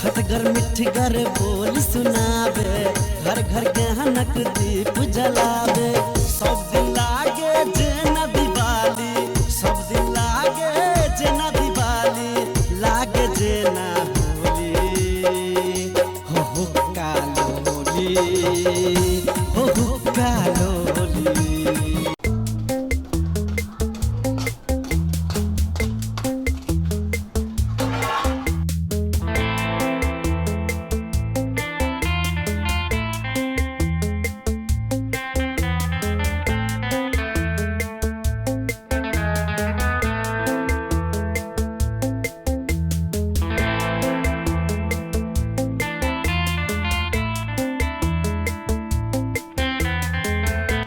खटगर मिठगर बोल सुनाबे, घर घर ज्ञानक दीप जलाबे। सब दिन लागे जेना दिवाली, सब दिन लागे जेना दिवाली, लागे जेना होली, हो हो कालोली, हो हो कालोली।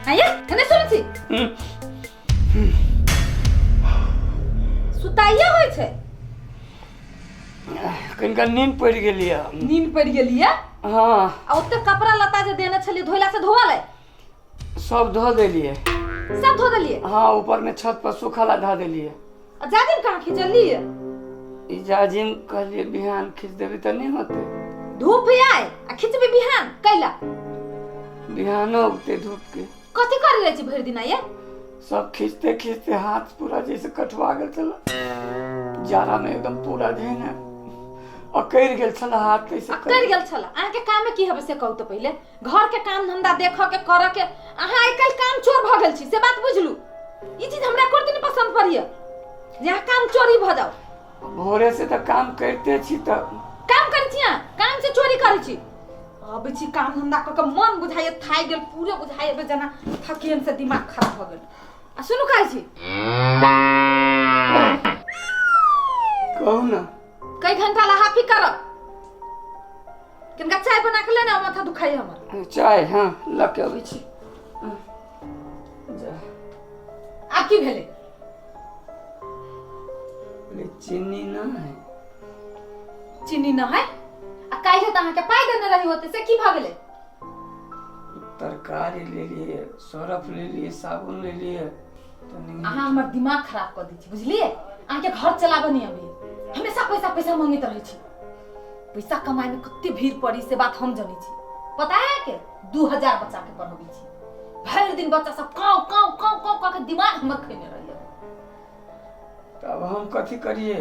आया कने सुनै छी? सुताइया होइ छै। कनिका नींद पड़ि गेलियै। नींद पड़ि गेलियै? हँ। आ ओते कपड़ा लत्ता जे देने छलियै धोइला से धोअल है? सब धो देलियै। सब धो देलियै? हँ, ऊपर में छत पर सूखा ला धऽ देलियै। आ जाजिम कहाँ खिंचलियै? ई जाजिम कहलियै बिहान खींच देबै तऽ नहि होतै। धूप आय आ खिंचबै बिहान कैला? बिहानो उगते धूप के। कथी करी रहै छी भरि दिन ये? सब खींचते खींचते हाथ पूरा जैसे कटवा गेल छल, जाड़ा में एकदम पूरा जे है ने अकड़ि गेल छल हाथ तैसे। अकड़ि गेल छल। अहाँके कामे की हबे से कहू तऽ पहिले? घर के काम धंधा देख के कर के अहाँ आइ काल्हि काम चोर भऽ गेल छी, से बात बुझलू। ई चीज हमरा एको दिन पसंद पड़िय जे अहाँ काम चोरी भऽ जाउ। भोरे से तऽ काम करिते छी तऽ। काम करै छी अहाँ, काम से चोरी करै छी। अबै छी काम धंधा कऽ के मन बुझाइए थाकि गेल, पूरे बुझाइए जेना थकेन से दिमाग खराब भऽ गेल। आ सुनू, कहै छी। कहू ने। कई घंटा ला हाफी करब? किनका चाय बना के लेने आउ, माथा दुखाई हमर। चाय? हाँ, लऽ के अबै छी। जा। आब की भेलै? ले, चीनी ना है। चीनी न है? आ काल्हि तऽ अहाँके पाइ देने रही होते, से की भऽ गेलै? तरकारी ले लिए, सरफ ले लिए, साबुन ले लिए तऽ नहीं। अहाँ हमर दिमाग खराब कऽ दै छी, बुझलियै? अहाँके घर चलाबऽ नहि अबैए, हमेशा पैसा पैसा मांगैत रहै छी। पैसा कमाइमे कते भीड़ पड़ी से बात हम जनै छी। पता है अहाँके, 2000 बच्चाके पढ़बै छी। भरि दिन बच्चा सब काँव काँव काँव काँव कऽ के दिमाग हमर खेने रहैए। तब हम कथी करिए?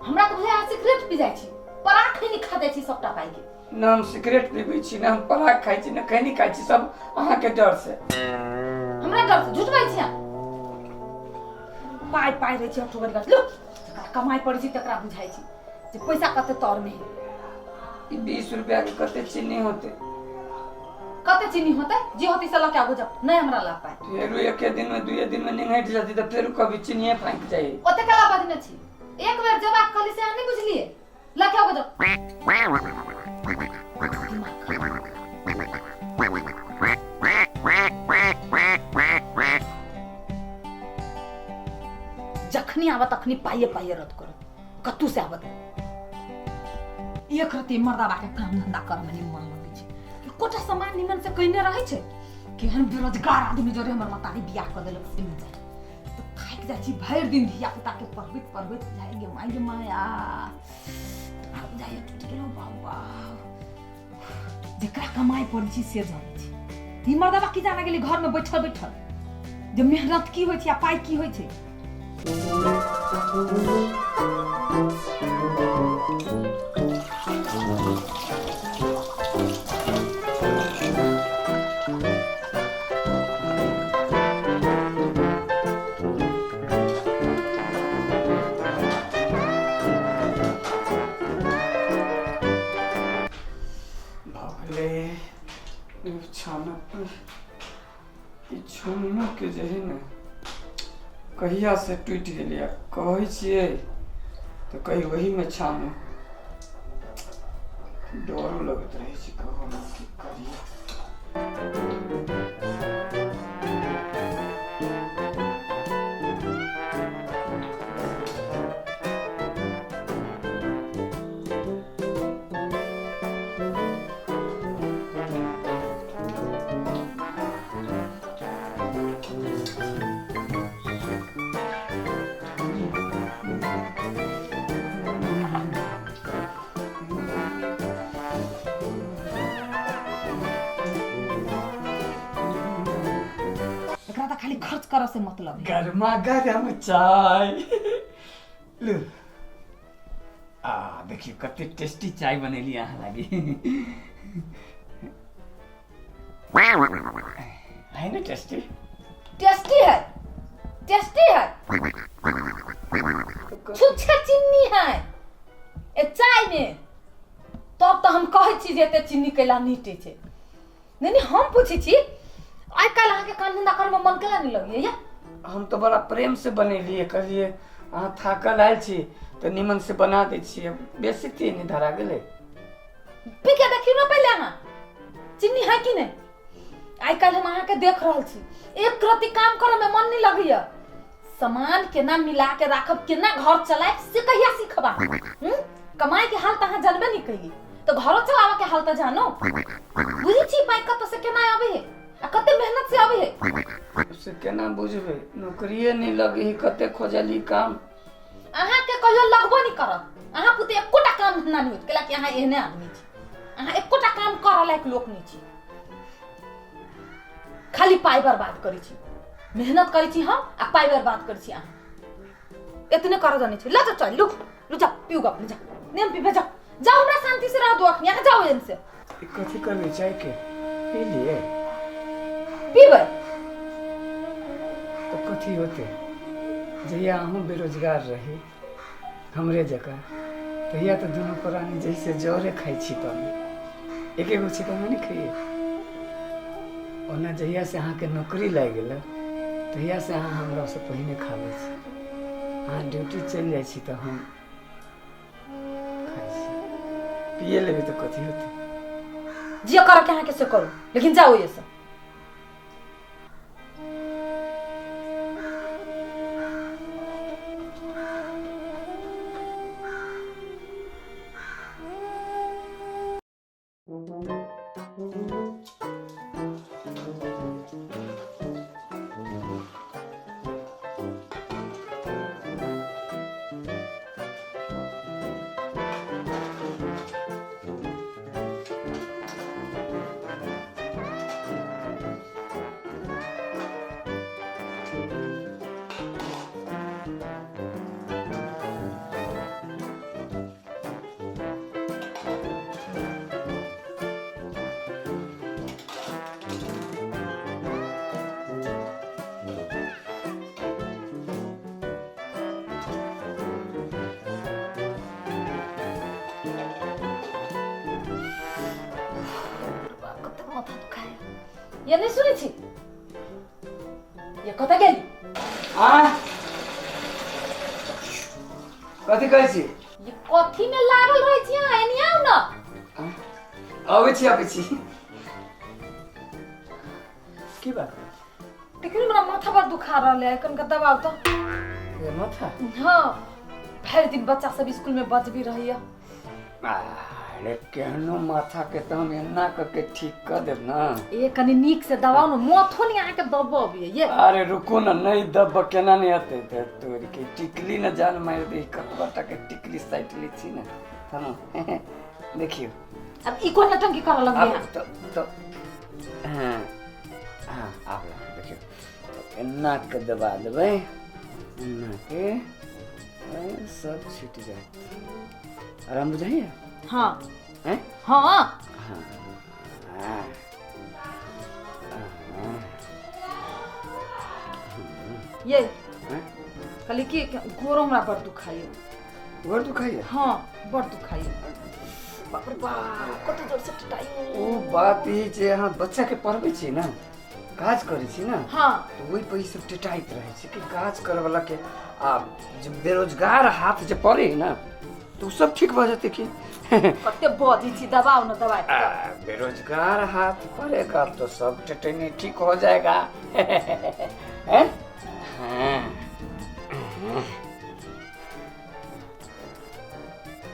हमरा तऽ बुझाइ अहाँ सिगरेट पी जाइ छी, पराग खैनी खा जाइ छी सबटा पाइ के। न हम सिगरेट पीबै छी, न हम पराग खाइ छी, न खैनी खाइ छी, सब अहाँके डर से। हमरा डर से? झूठ बाजै छी अहाँ। पाइ पाइ रहै छी अठो गाछ लो। जकरा कमाइ पड़ै छै तकरा बुझाइ छै जे पैसा कते तर में है। ई 20 रुपया के कते चीनी होते? कते चीनी होते, जे होते से लऽ के आबू जाओ, नहीं हमरा ला पाइ। फेरू एके दिन में दुए दिन में निंगहट जाती तऽ फेरू कभी चीनिये फाँकि जाइ। ओते कला बजने छी? एक बेर जवाब कहली से अहाँ नहीं बुझलिए। लऽ के आबू जाओ। जखनी आबत तखनी पाइए पाइए रद्द करत, कतू से आबत। एक रति मर्दाबा के काम धंधा कर में निमन लगै छै, एकोटा सामान निमन से कइने रहै छै। केहन बेरोजगार आदमी जरे हमर मतारी बियाह कऽ देलक से नहि जाने। तऽ थाकि जाइ छी भरि दिन धिया पुता के पढ़बैत पढ़बैत। जाइ गे माय गे माया, आब जाइए टूटि गेलौ बाबा। जेकरा कमाइ पड़ै छै से जानै छै। ई मर्दबा की जाने गेलै घरमे बैठल बैठल जे मेहनत की होइ छै आ पाइ की होइ छै। भऽ गेलै छाना। ई छन्नोके जे हइ ने कहियासँ टूटि गेलै। कहै छियै तऽ कही ओहीमे छानू। डरो लगैत रहै छै कहूमे, की करियै? खाली खर्च करऽ से मतलब है। गरमा गरम चाय लू। आ देखियौ कते टेस्टी चाय बनेली अहाँ लागी। है ना टेस्टी? टेस्टी है, टेस्टी है। छुच्छे चीनी है ए चाय में। तब तऽ हम कहै छी जे एते चीनी कैला नीटे छै। नहीं नहीं, हम पूछै छी आइ काल्हि अहाँके काम धंधा करमे मन केला नहि लगैया? या हम तऽ बड़ा प्रेम से बनेलियै, कहलियै अहाँ थाकल आयल छी तऽ निमन से बना दै छियै। बेसी चीनी धरा गेलै। पी के देखियौ ने पहिले अहाँ चीनी है कि नहि। आइ काल्हि हम अहाँके देख रहल छी, एक रत्ती काम करऽ मे मन नहि लगैया। सामान केना मिला के राखब, केना घर चलायब से कहिया सीखब अहाँ? कमाई के हाल तऽ अहाँ जानबे नहि कैली, तऽ घरो चलाबऽ के हाल तऽ जानो। बुझै छी पाइ कतऽ से केना आबै है आ कते मेहनत से आबै है? से केना बुझबै? नौकरिए नहि लगे है, कते खोजली काम। अहाँके कहियो लगबो नहि करत। अहाँ पुते एकोटा काम धंधा नहि होत, कैला कि अहाँ एहने आदमी छी। अहाँ एकोटा काम करऽ लायक लोक नहि छी, खाली पाइ बर्बाद करै छी। मेहनत करै छी हम आ पाइ बर्बाद करै छी अहाँ। एतने करऽ जानै छी। लऽ जाउ चाय, लू लू जाउ पीउ गप, जाउ नहि हम पीबै, जाउ जाउ, हमरा शांति से रह दो अखनी, अहाँ जाउ एहन से। ई कथी करबै चाय के? पी लिए। पीबै तऽ कथी होतै? जहिया अहूँ बेरोजगार रही हमरे जकाँ, तहिया तऽ दुनू प्राणी जैसे जरे खाइ छिपामे, एक एगो छिपामे नहि खाइए। ओना जहियासँ अहाँके नौकरी लागि गेल तहियासँ अहाँ हमरासँ पहिने खाबै छी। अहाँ ड्यूटी चलि जाइ छी तऽ हम खाइ छी। पिए लेबै तऽ कथी होतै? जे करऽ के अहाँके से करू, लेकिन जाउ एहिसँ। कते माथा दुखाय ये। नहि सुनै छी ये, कतऽ गेली? आ कथी कहै छी? ये कथी में लागल रहै छी अहाँ? एनी आउ ने। अबै छी, अबै छी। की बात? देखियौ ने, हमरा माथा बड़ दुखा रहल है, कनिका दबाव तऽ। ए, माथा? हाँ, भरि दिन बच्चा सब स्कूल में बजबी रहैया। अरे केहनो माथा के तऽ हम एना कऽ के ठीक कऽ देब ने। ए, कनि नीक से दबाउ ने, माथो नहीं अहाँके दबऽ अबैया ये। अरे रुकू ने, नहीं दब केना नहीं हेतै? ते तोरी के टिकली ने जान मारि दे। कतबा टा के टिकली साटि लै छी ने। थमो, देखियौ। अब ई कोन नटंकी करऽ लगलियै? आब तऽ हाँ हाँ, आब देखियौ, एना के दबा देबै, एना के ए, सब छूटि जायत। आराम बुझाइए? हाँ। हैं? हाँ। हाँ हाँ हाँ। ये हैं? कहली कि गोरो हमरा बड़ दुखाइए। गोर दुखाइए? हाँ, बड़ दुखाइए। बाप रे बाप, कते जोर से टटाइयो। ओ बात ई जे अहाँ बच्चा के पढ़बै छी ने, काज करै छी ने, हाँ। तऽ ओहि पर ई सब टेटाइत रहै छै कि काज करऽ वाला के आ जे बेरोजगार हाथ जे पड़े है ने, तऽ ओ सब ठीक भऽ जेतै की। कते बजै छी, दबाउ ने दबाइ। आ, बेरोजगार हाथ पड़ेगा तो सब टेटनी ठीक हो जाएगा। हैं? हाँ।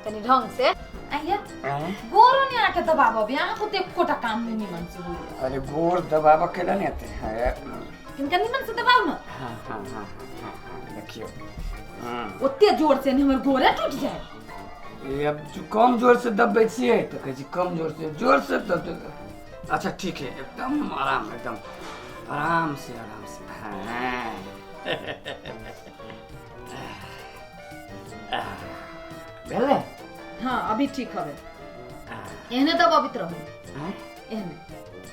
कनि ढंग से आइए। हैं? गोरो ने अहाँके दबाबऽ, अहाँ को एकोटा काम नहि निमन से होइए। अरे गोर दबाबऽ केना नहि हेतै? हाँ। किनका निमन से दबाउ ने। हाँ हाँ हाँ हाँ हाँ, देखियौ। हाँ। ओते जोर से नहि, हमर गोरे टूटि जाय। ये अब जो कम जोर से दबबै छियै तऽ कहै छी कम जोर से, जोर से दब। अच्छा ठीक है, एकदम आराम, एकदम। आराम से आराम से। हाँ। भेलै? हाँ अभी ठीक हवे। एहने दबाबित रहू। आँय? एहने।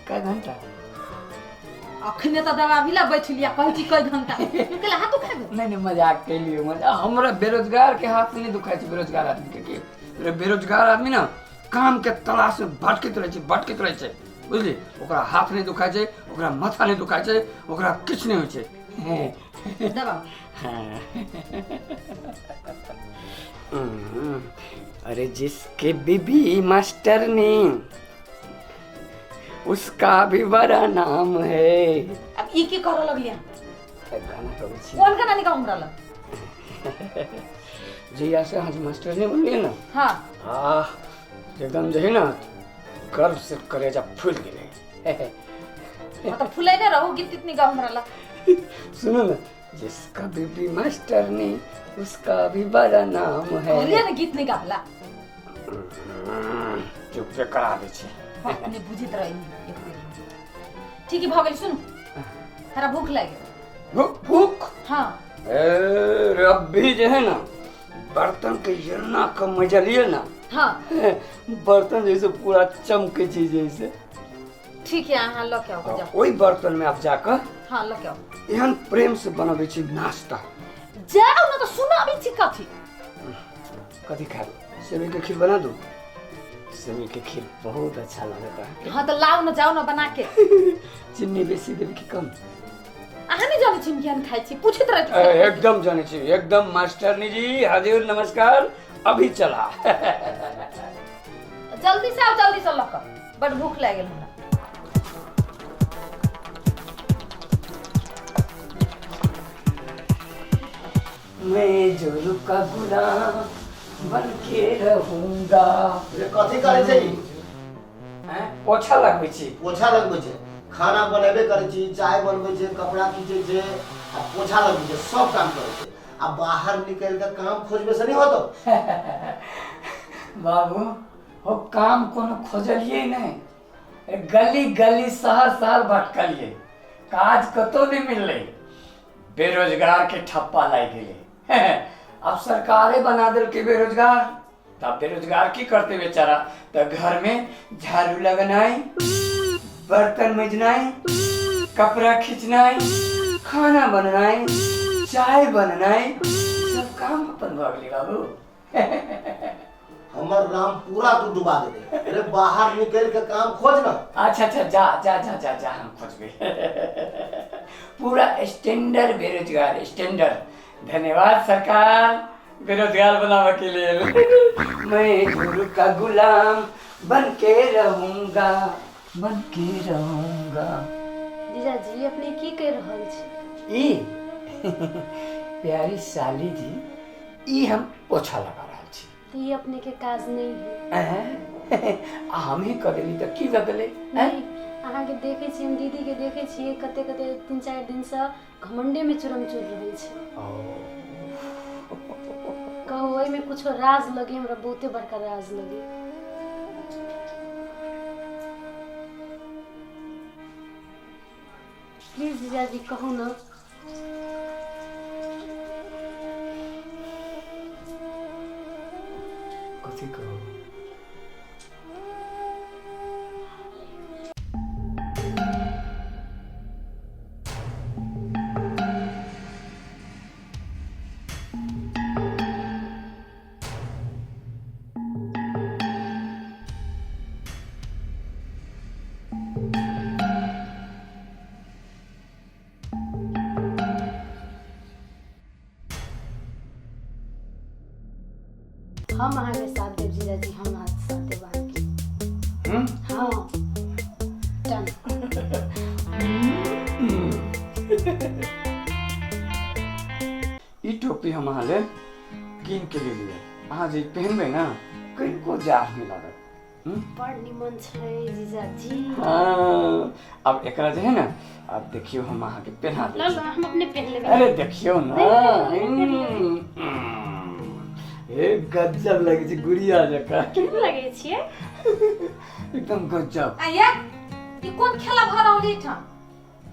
कए घंटा? अखने तऽ दबाबी ला बैठलिया, कहै छी कई घंटा। केला हाथ दुखा गेल? नहीं नहीं, मजाक कैलियो, मजाक। हमरा बेरोजगार के हाथ नहीं दुखाइ छै। बेरोजगार आदमी के की? बेरोजगार आदमी ना काम के तलाश में भटकैत रहै छै, भटकैत रहै छै, बुझली? ओकरा हाथ नहीं दुखाइ छै, ओकरा माथा नहीं दुखाइ छै, ओकरा किछु नहीं होइ छै। दबाउ। अरे जिसके बीबी मास्टर ने उसका भी बड़ा नाम है। अब ई की करऽ लगलिया? गाना गबै छी। कोन गाना निकाल हमरा लग? जहिया से अहाँ मास्टर नहीं बनलियै ने, हाँ, एकदम जे है ना गर्व से कलेजा फूल गेलै। मतलब फुलैने रहू, गीत तीत निकाल हमरा लग। सुनो ना, जिसका बीबी मास्टर ने उसका भी बड़ा नाम है। कहलियै ने गीत निकालला। चुप पे करा दै छै। बाप ने बुझैत रही एक बेर। ठीक भऽ गेल। सुनू, हमरा भूख लागि गेल। भूख? भूख? हाँ। ए रब्बी जे है ना बर्तन के एना के मजलिए ना, हाँ, बर्तन जैसे पूरा चमके छै जैसे। ठीक है, अहाँ लऽ के आउ, जाउ। ओहि बर्तन में आप जाकर हाँ, लऽ के आउ। एहन प्रेम से बनबै छी नाश्ता। जाउ ने तऽ सुनाबै छी कथी। कथी खायब? सेवई के खीर बना दू? सेवई के खीर बहुत अच्छा लगता है। हाँ तऽ लाउ ने, जाउ ने बना के। चीनी बेसी देब कि कम? अहाँ नहि जानै छी हम केहन खाइ छी, पूछैत रहै छी। एकदम जानै छी, एकदम। मास्टरनी जी हाजिर, नमस्कार, अभी चला। जल्दी से आउ, जल्दी से लऽ कऽ, बड भूख लागि गेल हमरा। मैं जोरू का गुलाम बन के रहूंगा। रे, कथी करै छै ई? हैं? पोछा लगबै छी। पोछा लगबै छै? खाना बनेबे करै छी, चाय बनबै छै, कपड़ा खींचै छै आ पोछा लगबै छै, सब काम करै छै आ बाहर निकलि कऽ काम खोजबै से नहि होतो? बाबू हो, काम कोनो खोजलियै नहि, गली गली शहर शहर भटकलियै, काज कतौ नहि मिललै, बेरोजगार के ठप्पा लागि गेलै। अब सरकारे बना देलकै बेरोजगार, तब बेरोजगार की करते बेचारा? तऽ घर में झाड़ू लगनाइ, बर्तन मजनाइ, कपड़ा खींचनाइ, खाना बननाइ, चाय बननाइ, सब काम अपन भऽ गेलै बाबू। हमर नाम पूरा तू डुबा देले। अरे बाहर निकलि कऽ काम खोज ना। अच्छा अच्छा, जा जा जा जा जा, हम खोजबै। पूरा स्टैंडर्ड बेरोजगार, स्टैंडर्ड। धन्यवाद सरकार बेरोजगार बनावे के लिए। मैं गुरु का गुलाम बन के रहूंगा, बन के रहूंगा। जीजाजी, अपने की कहि रहल छी? ई प्यारी साली जी, ई हम पोछा लगा रहल छी। तऽ ई अपने के काज नहि है। ऐं? आ हमही कऽ देली तऽ की भऽ गेलै? ऐं? नहि, अहाँके देखै छी, हम दीदीके देखै छियै, कते कते 3-4 दिनसँ घमंडेमे चूरम चूर रहै छै। कहू, ओहिमे कुछो राज लगे हमरा, बहुते बड़का राज लगे। प्लीज जीजाजी, कहू न। कथी कहू? हम अहाँके साथ देब जीजाजी, हम अहाँके साथ देब अहाँके। हम्म? हाँ, डन। ई टोपी हम अहाँ लेल कीन के लेलियै। अहाँ जे पहनबै ने, कनिको जाड़ नहि लागत। हम्म? बड़ निमन छै जीजाजी। हाँ, अब एकरा जे है ना, अब देखियौ, हम अहाँके पहना दै ल छी। ल, हम अपने पहन लेबै। अरे देखियौ ना। नहीं, नहीं, नहीं। हे, गजब लगै छै, गुड़िया जकाँ। केहन लगै छियै? एकदम गजब। आइए, ई कोन खेला भऽ रहल एहिठाम?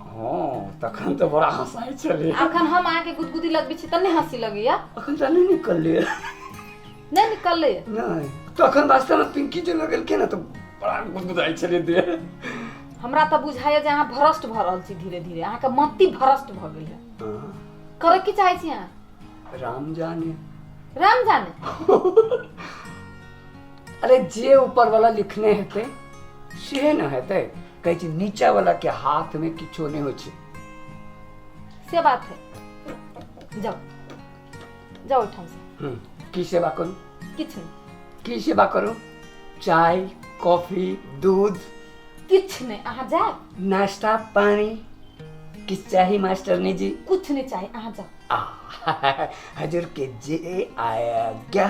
हाँ तखन तऽ बड़ा हँसाइ छलै। अखन हम अहाँके गुदगुदी लगबै छी तऽ नहि हँसी लगैया? अखन तऽ नहि निकललै। नहि निकललै? नहि, तखन वास्तवमे पिंकी जे लगेलकै ने तऽ बड़ा गुदगुदाइ छलै देह। हमरा तऽ बुझाइया जे अहाँ भ्रष्ट भऽ रहल छी धीरे धीरे, अहाँके मति भ्रष्ट भऽ गेल है। करऽ की चाहै छी अहाँ? राम जाने। राम जाने? अरे जे ऊपर वाला लिखने हेतै से न हेतै। कहै छै नीचा वाला के हाथ में किछो नहि होइ छै। से बात है। जाओ जाओ ओहिठाम से। की सेवा करू? किछु नहि। की सेवा करू? चाय कॉफी दूध? किछु नहि, अहाँ जायब। नाश्ता पानी किछु चाही मास्टरनी जी? किछु नहि चाही, अहाँ जाउ। आ हजूर के जे आया गया।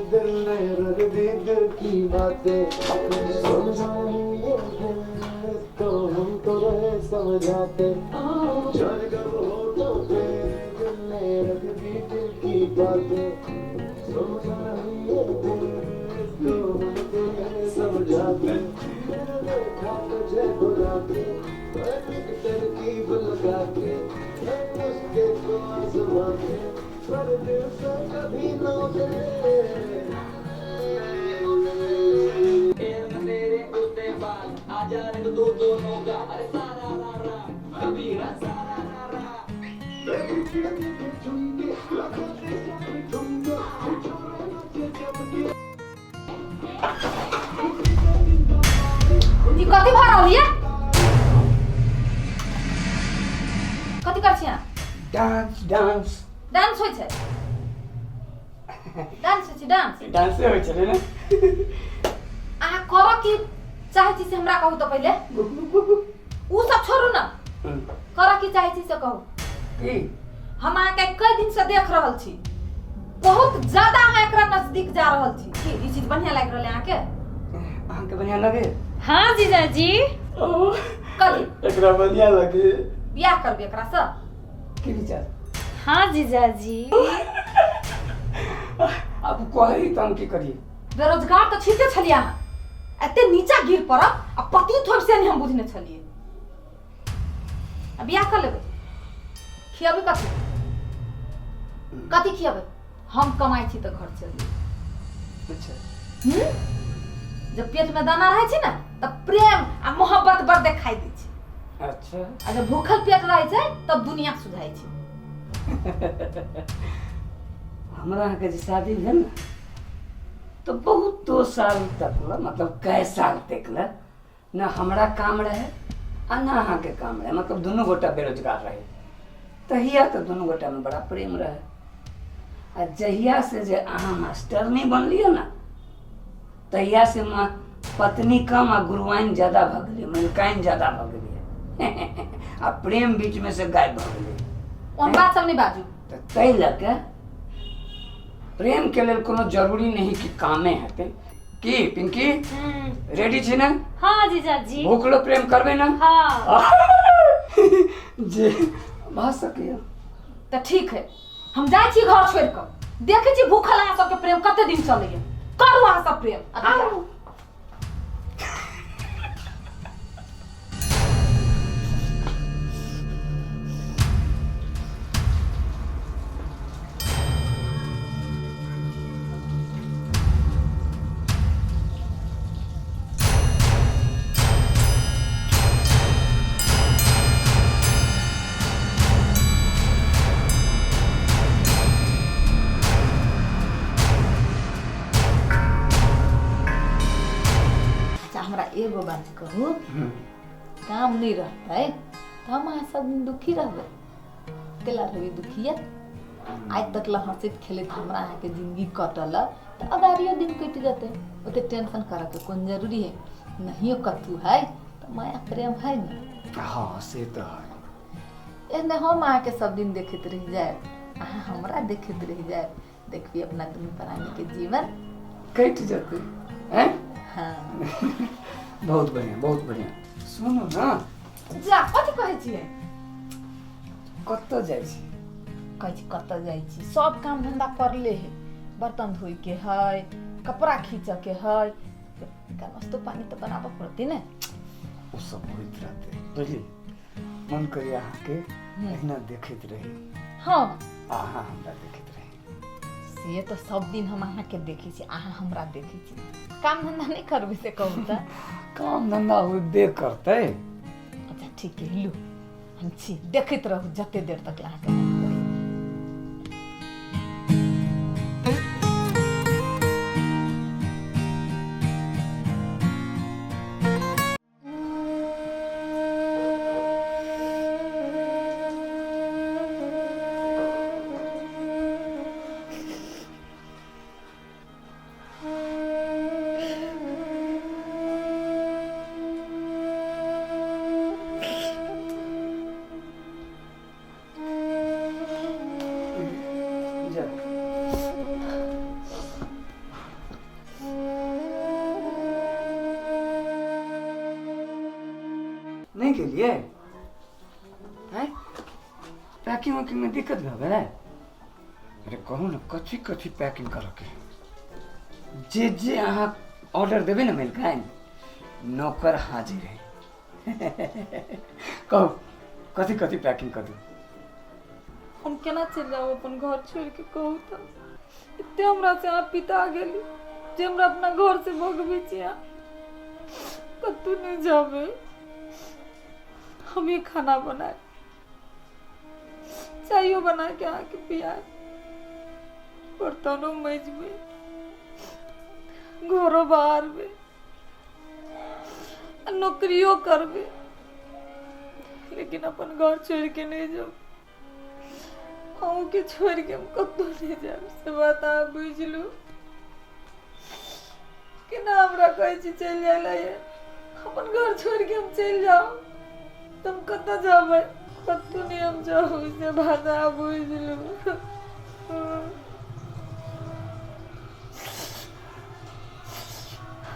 दिल ने रख दी दिल की बातें, समझाइए दिल तो हम तो रहे समझाते। जान कब होठों पे दिल ने रख दी दिल की बातें, समझाइए दिल तो हम तो रहे समझाते। मैंने देखा तुझे बुला के, एक तरकीब लगा के, मैं उसके को आजमा के, पर दिल से कभी ना उतरे। ई कथी भऽ रहल ये? कथी करै छी अहाँ? डांस। डांस। डांस होइ छै? डांस होइ छै? डांस डांसे होइ छलै ने। अहाँ करऽ की चाहै छी से हमरा कहू तऽ पहिले। उ सब छोड़ू ने, करऽ की चाहै छी से कहू। की? हम अहाँके कई दिन से देख रहल छी, बहुत ज्यादा अहाँ एकरा नजदीक जा रहल छी। की ई चीज बढ़िया लागि रहल है अहाँके? अहाँके बढ़िया लगे? हाँ जीजाजी। कथी एकरा बढ़िया लगे? बियाह करबै एकरा से? की विचार? हाँ जीजाजी। अब कही तऽ हम की करिए? बेरोजगार तऽ छीते छलियै अहाँ, एते नीचा गिर पड़ब आ पति थोब से नहीं हम बुझने छलियै। आ बियाह कर लेबै, खियाबै कथी? कथी खियाबै? हम कमाइ छी तऽ घर चली। अच्छा। हम्म? जब पेट में दाना रहै छै ने तऽ प्रेम आ मोहब्बत बड़ देखाई दै छै। अच्छा। आ जब भूखल पेट रहै छै तब दुनिया सुझाइ छै। हमरा अहाँके जे शादी भेल ने तऽ बहुतो साल तक ल, मतलब कै साल तक ल न हमरा काम रहे आ न अहाँके काम रहे, मतलब दुनू गोटा बेरोजगार रहे। तहिया तऽ दुनू गोटामे बड़ा प्रेम रहे। आ जहिया से जे अहाँ मास्टरनी बनलियै ने तहिया से माँ पत्नी कम आ गुरुआइन ज्यादा भऽ गेलियै, मलकाइन ज्यादा भऽ गेलियै आ प्रेम बीचमे से गायब भऽ गेलै। ओहन बात सब नहि बाजू। तऽ ताहि लऽ कऽ प्रेमके लेल कोनो जरूरी नहि कि कामे हेतै। की पिंकी रेडी छी ने? हाँ जीजाजी। भूखलो प्रेम करबै ने? हाँ। जे भऽ सकैया। तऽ ठीक है, हम जाइ छी घर छोड़ि कऽ, देखै छी भूखल अहाँ सबके प्रेम कते दिन चलैया। करू अहाँ सब प्रेम आ बियाह। अच्छा हमरा एगो बात कहू, काम नहीं रहतै तऽ हम अहाँ सब दिन दुखी रहबै? केला रहबै दुखिया? आइ तक ला हँसैत खेलैत हमरा अहाँके जिंदगी कटल है, तऽ अगाड़ियो दिन कटि जेतै। ओते टेंशन करऽके कोन जरूरी है? नहियो कतहु है तऽ माया प्रेम है ने। हाँ से तऽ है। एहने हम अहाँके सब दिन देखैत रहि जायब, अहाँ हमरा देखैत रहि जायब। देखबी अपना दुनू प्राणीके जीवन कटि जेतै। हैं? हाँ। बहुत बढ़िया, बहुत बढ़िया। सुनू ना, जा, कथी कहै छियै? कतऽ जाइ छी? कहै छी कतऽ जाइ छी? सब काम धंधा पड़ले है, बर्तन धोइ के है, कपड़ा खींचऽ के है, नाश्तो पानी तऽ बनाबऽ पड़तै ने। ओ सब होइत रहतै, बुझली? मन करिए अहाँके एहिना देखैत रही। हँ। आ अहाँ हमरा देखैत रही। से तऽ सब दिन हम अहाँके देखै छी, अहाँ हमरा देखै छी। काम धंधा नहि करबै से कहू तऽ? काम धंधा होबे करतै। अच्छा ठीक है, लू हम छी, देखैत रहू जते देर तक अहाँके मन करैए। जा। नहि गेलियै? आँय, पैकिंग उकिंगमे दिक्कत भऽ गेलै? अरे कहू ने, कथी कथी पैकिंग करऽके? जे जे अहाँ ऑर्डर देबै ने मलिकाइन, नौकर हाजिर है। कहू, कथी कथी पैकिंग कऽ दू? हम केना चलि जाउ अपन घर छोड़ि के, कहू तऽ? एते हमरा से अहाँ पिता गेली जे हमरा अपना घर से भगबै छी अहाँ। कतहु नहि जाबै। हमे खाना बनाए, चायो बना के अहाँके पियाए, बर्तनो मजबै, घरो बाहरबै आ नौकरियो करबै, लेकिन अपन घर छोड़ि के नहि जाउ। अहूँके छोड़ि के हम कतहु नहि जायब, से बात अहाँ बुझि लू। केना हमरा कहै छी चलि जाय लए? अपन घर छोड़ि के हम चलि जाउ तऽ हम कतऽ जेबै? कतहु नहि हम जाउ, से बात अहाँ बुझि लू।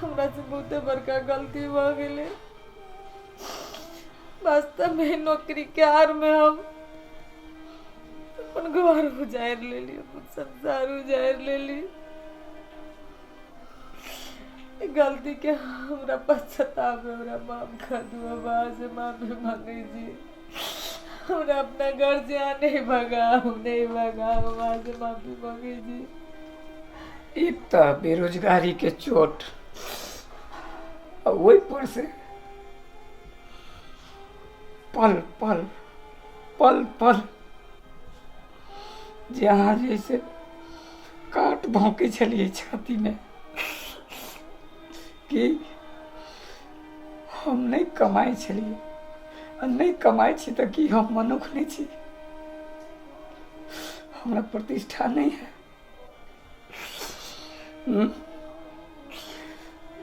हमरा से बहुते बड़का गलती भऽ गेलै। वास्तवमे नौकरीके आड़मे हम अपन घर उजाड़ि लेली, अपन संसार उजाड़ि लेली। ई गलतीके हमरा पश्चाताप है, हमरा माफ कर दू। हम अहाँसँ माफी मांगै छी। हमरा अपना घर से अहाँ नहि भगाउ, नहि भगाउ। हम अहाँसँ माफी मांगै छी। एक तऽ बेरोजगारी के चोट आ ओहि पर से पल पल पल पल जे अहाँ जे से काट भौंकै छलियै छातीमे कि हम नहि कमाइ छलियै आ नहि कमाइ छी तऽ की हम मनुख नहि छी? हमरा प्रतिष्ठा नहि है?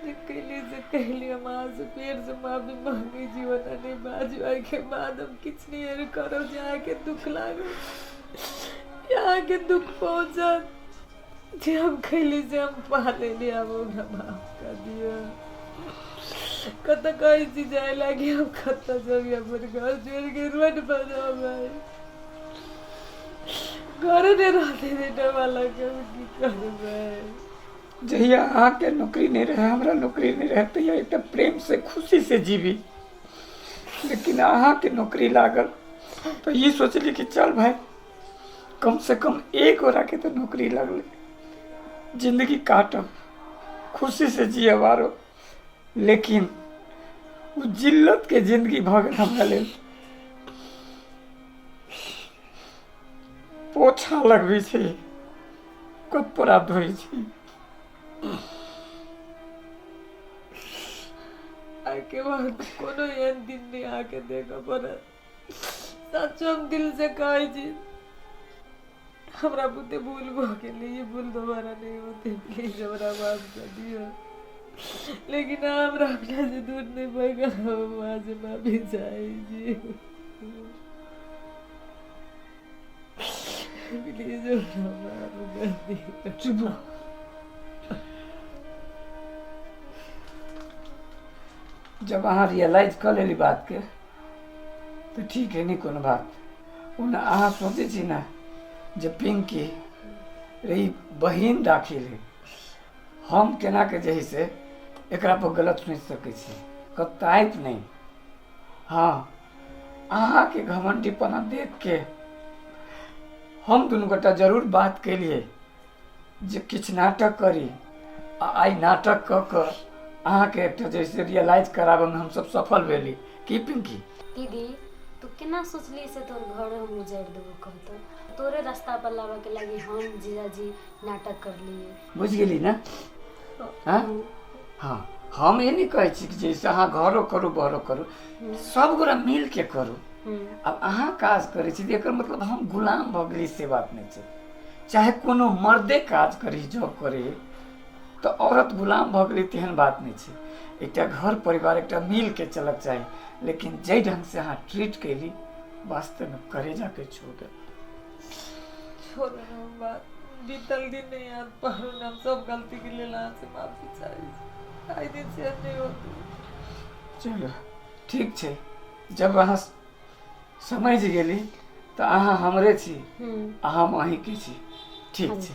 जे कैली से कैली, हम अहाँसँ फेरसँ माफी मांगै छी। ओना नहि बाजू, एहिके बाद हम किछु नहि एहन करब जे अहाँके दुःख लागत या अहाँके दुःख पहुँचत। जे हम खैली से हम पा लेली, आब हमरा माफ कऽ दिअ। कतऽ कहै छी जाय लागी? हम कतऽ जब अपन घर छोड़ि के रोड पर जेबै? घरे नहि रहतै बेटा के, हम की करबै? जहिया अहाँके नौकरी नहि रहै, हमरा नौकरी नहि रहै, तहिया एकटा प्रेमसँ खुशीसँ जीबी। लेकिन अहाँके नौकरी लागल तऽ ई सोचली कि चल भाइ, कमसँ कम एक गोराके तऽ नौकरी लगलै, जिन्दगी काटब, खुशीसँ जियब आरो। लेकिन ओ जिल्लतके जिन्दगी भऽ गेल हमरा लेल। पोछा लगबै छी, कपड़ा धोइ छी। आइके बाद कोनो एहन दिन नहि अहाँके देखऽ पड़त। सचो हम दिल से कहै छी, हमरा बुते भूल भऽ गेलै, ई भूल दोबारा नहि होतै। प्लीज हमरा माफ कऽ दिअ, लेकिन अहाँ हमरा अपना से दूर नहि भगाउ। हम अहाँ से माफी चाहै छी। प्लीज हमरा माफ कर दिअ। चुप रह। जब अहाँ रियलाइज कऽ लेली बातके तऽ ठीक है, नहि कोनो बात। ओना अहाँ सोचै छी ने जे पिंकी रे ई बहिन दाखिल है, हम केना के जे है से एकरा पर गलत सोचि सकै छी? कताइत नहि। हँ, अहाँके घमंडीपना देख के हम दुनू गोटा जरूर बात केलियै जे किछु नाटक करी, आ आइ नाटक कऽ कऽ अहाँके एकटा जैसे रियलाइज कराबऽमे हमसब सफल भेली। की पिंकी? दीदी, तू केना सोचली से तोर घर हम उजाड़ि देबो? कहतो तोरे रास्ता पर लाबऽ के लागी हम जीजाजी नाटक करलिए। बुझि गेली ने? हँ हँ, हम ई नहि कहै छी कि जैसे अहाँ घरो करू बहरो करू, सब गोरा मिल के करू। आब अहाँ काज करै छी तऽ एकर मतलब हम गुलाम भऽ गेली से बात नहि छै। चाहे कोनो मर्दे काज करी, जॉब करी, तऽ औरत गुलाम भऽ गेली तेहन बात नहि छै। एकटा घर परिवार एकटा मिल के चलक चाही। लेकिन जाहि ढंग से अहाँ ट्रीट कैली, वास्तवमे करेजाके छू गेल। छोड़ू ने ओ बात, बीतल दिन नहीं याद पारू ने। हम सब गलती के लेल अहाँ से माफी चाहै छी, आइ दिन से नहीं होती। चलू, ठीक छै। जब अहाँ समझि गेली तऽ अहाँ हमरे छी आ हम अहीँके छी। ठीक छै।